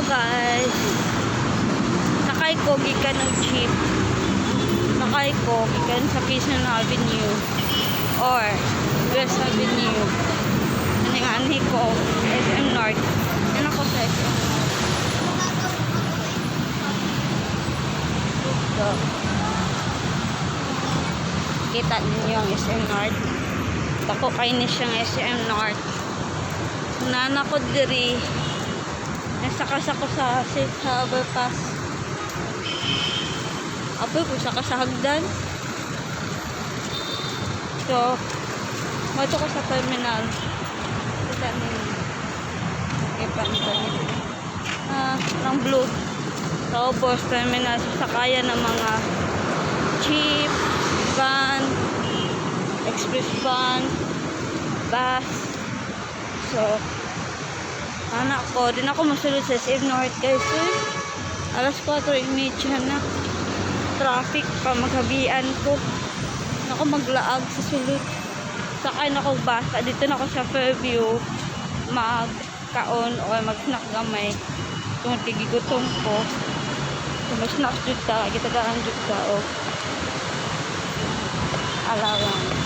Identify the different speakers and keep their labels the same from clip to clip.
Speaker 1: Hello guys. Sakay ko gikan og jeep. Sakay ko gikan sa Quezon Avenue or West Avenue. Ano nga anhi ko SM North. Ano ko sa SM North. So, kita ninyo ang SM North. Dako kay ni siyang SM North. Nana ko diri. Nasaka ko sa safe sa overpass. Apoy ko saka sa hagdan. So, moto ko sa terminal. Kita ninyo. Okay, pa niyo. Ah, ng blue. So, bus terminal. Sakayan ng mga jeep, van, express van, bus. So, anak ko, din ako masulod sa SM North, guys. Uy, alas 4:30 na. Traffic pa, maghabian ko. Ako maglaag sa sulod. Sakay na ko basa. Dito na ako sa Fairview magkaon o mag-snack gamay. Kung gigutom ko. So, mag-snack jud ta. Gitagaan jud ta. O allowance.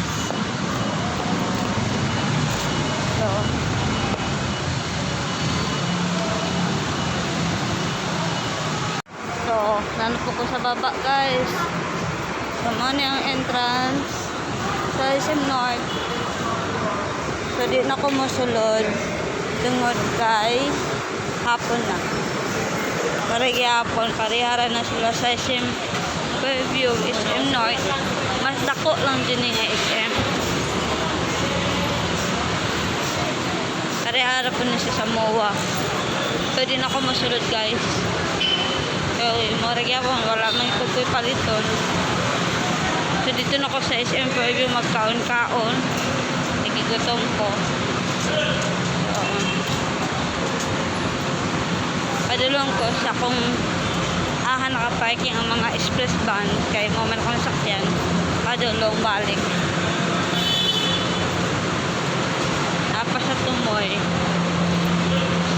Speaker 1: So, nano po ko sa baba, guys. So, mo ni ang entrance sa SM North. So, di na ko mosulod tungod kay hapon na. Pare gihapon, parehara na sila sa SM Fairview, SM North. Mas dako lang din nga SM. Parehara po na siya sa MOA. Pwede na ako mosulod, guys. So, mura gyapon, wala man ko ko'y paliton. So, dito na ako sa SM Fairview magkaon-kaon. Nagigutom ko. So, padulong ko sa kung aha nakaparking ang mga express van kay mo man akong sakyan, padulong balik apa sa tumoy.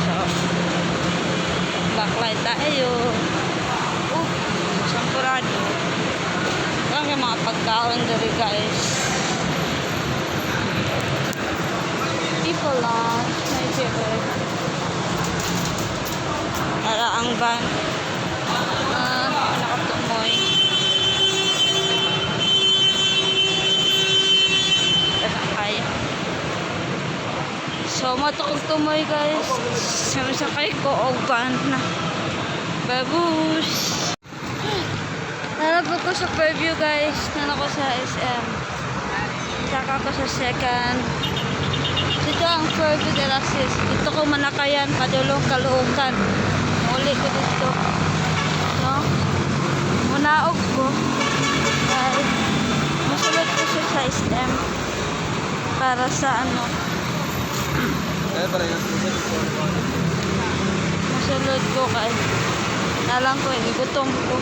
Speaker 1: So backlight tayo. Oh, sampurado lang yung mga pagkaon diri, guys. People lunch, my favorite. Para ang van. Ah, nakatumoy. Sakay. So, matukog tumoy, guys. Sakay ko og van na. Babus! Nalabog ko sa Fairview, guys. Nana ko sa SM. Saka ko sa second. Dito ang Fairview Terraces. Dito ko manakayan padulong Caloocan. Uli ko dito. No? Munaog ko. Guys, musulod ko siya sa SM. Para sa ano.
Speaker 2: Kaya pala yun.
Speaker 1: Musulod ko kay nalang ko, eh, gutom ko.